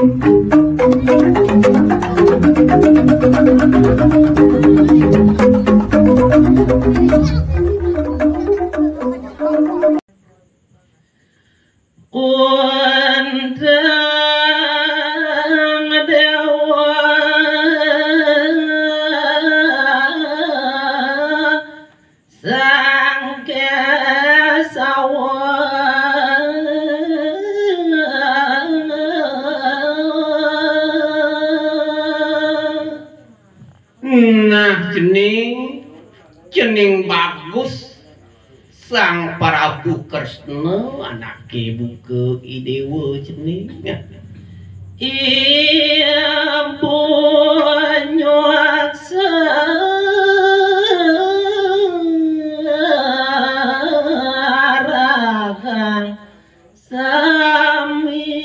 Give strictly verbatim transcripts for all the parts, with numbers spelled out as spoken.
Undang Dewa Sang Kesawa. Nah, cening, cening bagus Sang Prabu Kresna, anake buka I Dewa cening. Ibu nyuaksa rahang sami.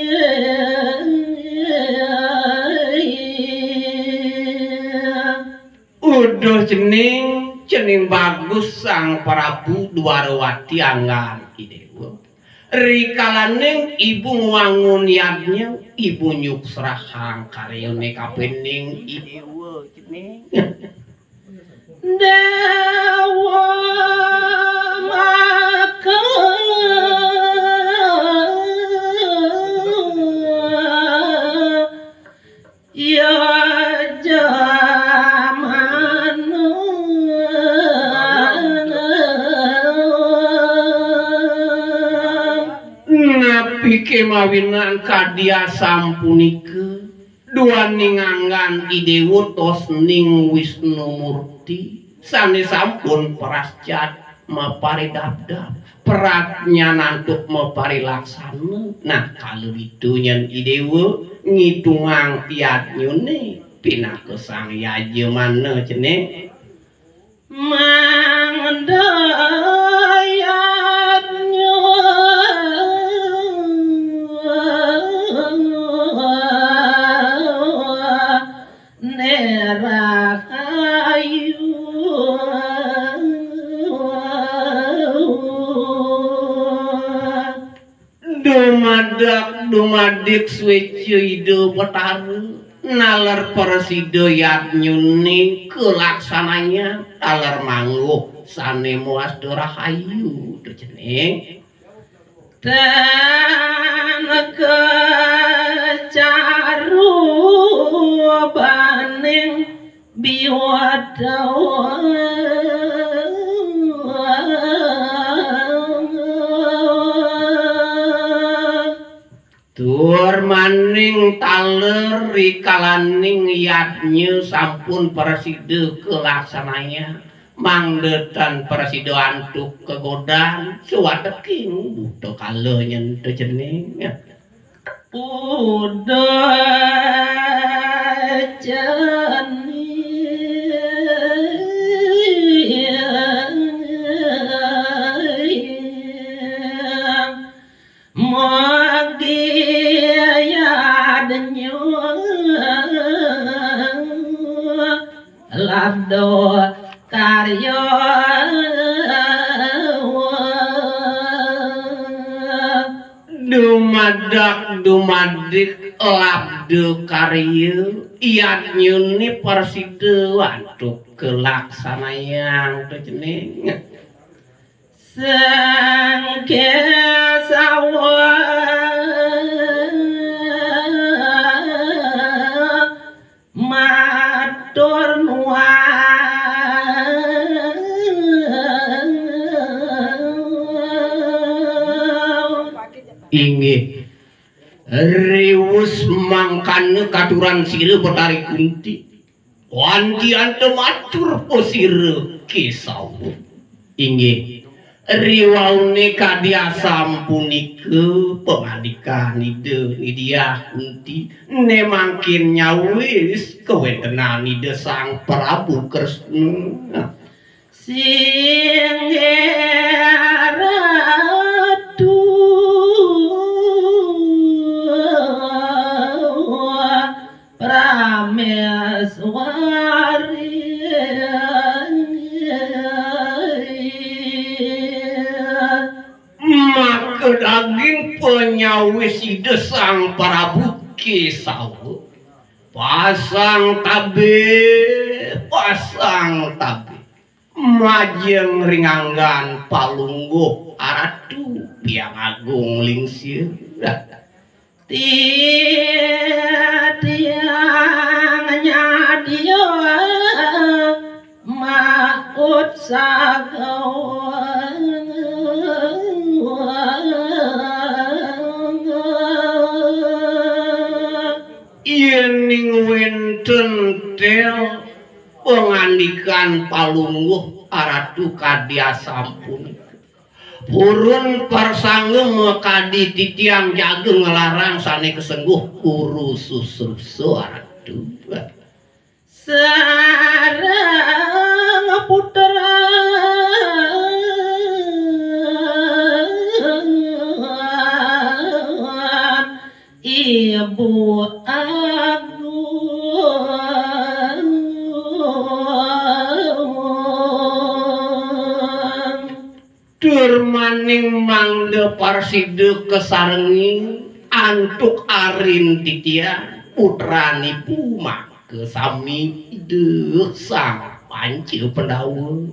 Uduh cening, cening bagus Sang Prabu Dwarawati anggan I Dewa. Rikalaning ibu ngwangun yadnya, ibu nyuksrahang karyane kapining I Dewa cening. Dewa maka ya jamana. Napi kemawinan kadi asapunika? Duaning anggan I Dewa tosning Wisnu Murti sane sampun prasjat maparidabdab, pradnyan antuk maparilaksana. Nah, kala ditu nyen I Dewa ngitungang yadnyane pinaka sang yajamana cening. Mangda yadnya ne rahayu. Dumadak dumadik sweca Ida Betara, naler prasida yadnyane kalaksanayang, taler mangguh sane mawasta rahayu, to cening. Tan kacarubaning biwada. Tur maning taler rikalaning yadnya sampun prasida kalaksanayang, mangda tan prasida antuk kagodan sawateking buta kala nyen to cening. Uduh cening. Mugi yadnya labda karya. Dumadak dumadik labda karya, yadnyane prasida antuk kalaksanayang, to cening. Sang Kesawa matur nuwun. Inggih. Riwus mangkana katuran sira Betari Kunti. Wanti anta matur pasira Kesawa. Inggih. Riwaune kadi asapunika pangandikan Ida Hyang Kunti, ne mangkin nyawis kawentenan Ida Sang Prabu Kresna. Singgih Ratu Prameswari. Maka daging panyawis Ida Sang Prabu Isawa, pasang tabe, pasang tabe. Majeng ring anggan Palungguh Aratu Biang Agung Lingsir. Titiang nyadia maut sagawa. Yening wenten tel pangandikan Palungguh Aratu kadi asampun, purun persangem kadi titiang jaga nglarang sane kasengguh kuru susrusa Aratu. Sareng putra Ibu Agung. Durmaning mangda prasida kasarengin antuk arin titiang putranipun maka sami Ida Sang Panca Pandawa.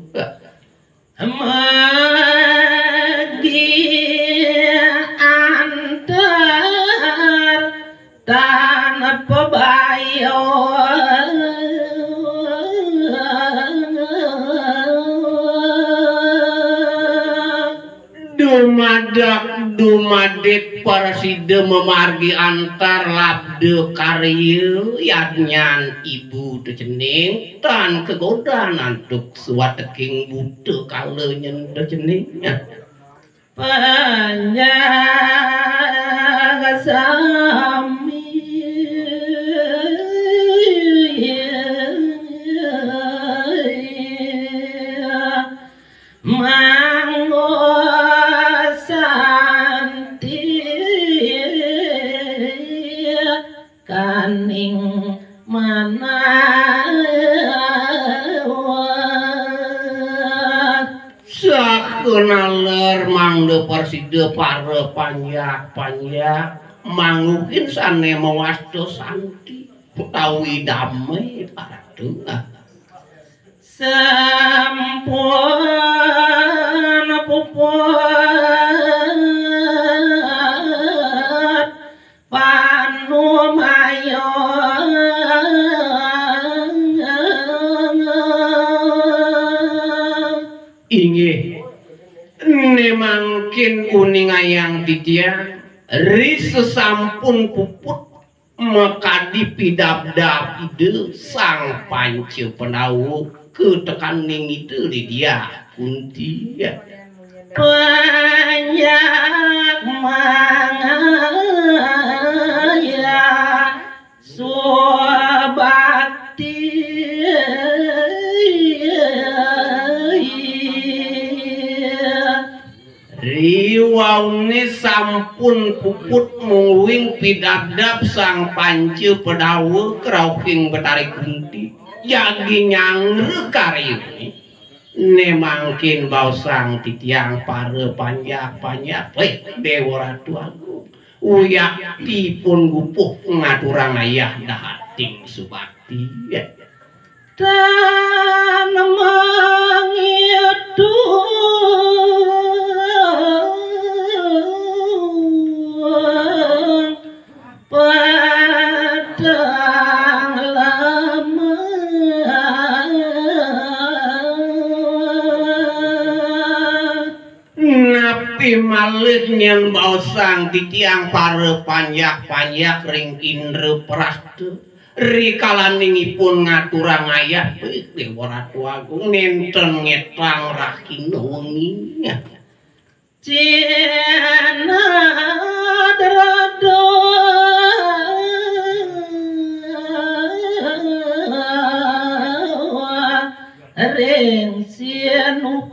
Magi antar tanpa bayo. Dumadak dumadik prasida mamargi antar labda karya yadnyan ibu to cening tan kagodan antuk suwateking buta kala nyén to cening. Panjang sami manggo santi kaning manah. Sakenaler mangda prasida para panjak-panjak manguhin sane mawasta santi utawi dame paratu. Sampun puput panumaya. Inggih, ne mangkin uningayang titiang, ri sesampun puput makadi pidabdab Ida Sang Panca Pandawa katekaning Ida Widya Kunti. Panjak mangayah subakti. Riwaune sampun puput mungguing pidabdab Sang Panca Pandawa karauhing Betari Kunti, jagi nyanggra karyane. Ne mangkin baosang titiang para panjak-panjak, eh, Dewa Ratu Agung. Wiakti pun gupuh ngaturang ayah dahating subakti. Tan mangitung padang lama. Napi malih nyén baosang titiang para panjak-panjak ring Indraprasta, rikalaningipun ngaturang ayah, ih, Dewa Ratu Agung, nénten ngétang rahina wengi. Cina drada ring sinuhun.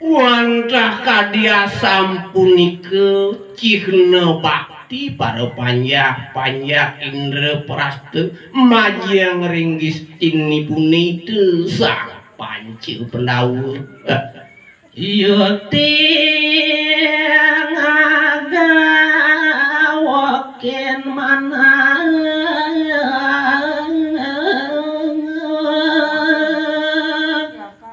Wantah kadi asapunika cihna bakti para panjak-panjak Indraprasta majeng ring gistinipune Ida Sang Panca Pandawa. Yuting agawokin manah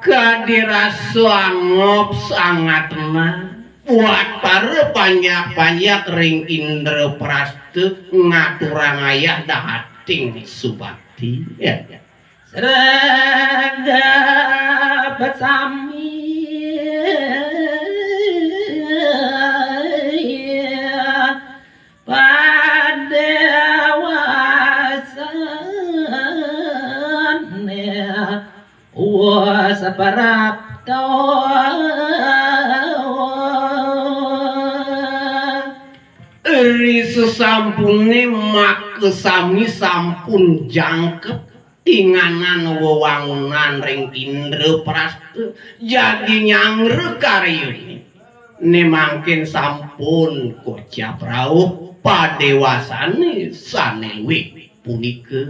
kadi rasa angop sangatna buat para panjak-panjak ring Indraprasta ngaturang ayah dahating subakti. Ya. Sregep sami padewasané wus prapta. Ri sesampuné makasami sampun jangkep tinganan wewangunan ring Indraprasta, jagi nyanggra karyané. Né mangkin sampun kocap rauh padewasané sané luih punika.